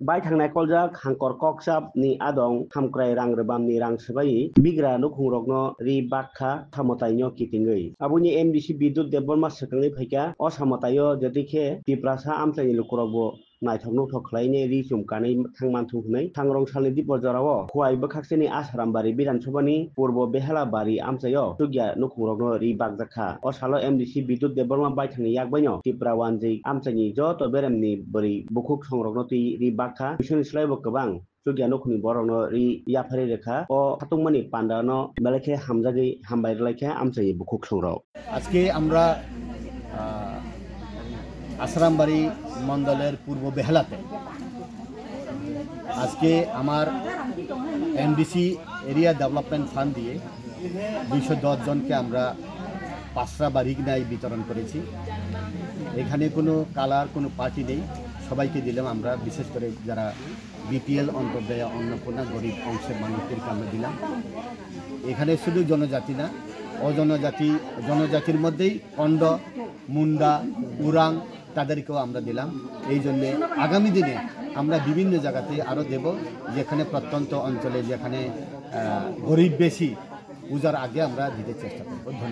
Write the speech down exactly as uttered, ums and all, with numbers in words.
Baithang naikoljak hangkor kokchap ni adong hamkrai rang rwbam ni rang swbai bigra nukhung rokno ri bakha thamotai no kitingwi. Aboni M D C Bidut Debbarma swkangwi phaikha, o samotai o jodi khe Tiprasa amchaini lukurok bo naithok nuthok khlainai ri chum kanwi thang manthu hwnwi. Thangrong salni dipor jorao Khowai bwkhakseni Asarambari Bidhan Sabhani Purbo Behelabari amchaio chukya nukhungrokno ri bakjakha. O salo M D C Bidut Debbarma baithangni yakbaino Tipra Wanjwi amchaini joto beremni bwrwi bukhuk songrokno twi ri bakha. Bisingni slaibo kwbang chukya nukhungni borokno ri yapharwi rwkha. O khatungmani pandano belai khe hamjagwi hambai rwlaikha amchaini bukhuk songrok. আজকে আমরা আহ, আশ্রামবাড়ি মণ্ডলের পূর্ব বেহালাতে আজকে আমার MDC area development fund দিয়ে দুইশো দশ জনকে আমরা পাঁচটা বাড়ি নাই বিতরণ করেছি। এখানে কোনো কালার, কোনো পার্টি নেই, সবাইকে দিলাম আমরা। বিশেষ করে যারা বিপিএল, অন্তর্দয়া, অন্নপূর্ণা, গরিব অংশের মানুষদেরকে আমরা দিলাম। এখানে শুধু জনজাতি না, অজনজাতি, জনজাতির মধ্যেই কন্ড, মুন্ডা, উরাং, তাদেরকেও আমরা দিলাম। এই জন্যে আগামী দিনে আমরা বিভিন্ন জায়গাতে আরও দেব, যেখানে প্রত্যন্ত অঞ্চলে যেখানে আহ, গরিব বেশি, পূজার আগে আমরা দিতে চেষ্টা করব। ধন্যবাদ।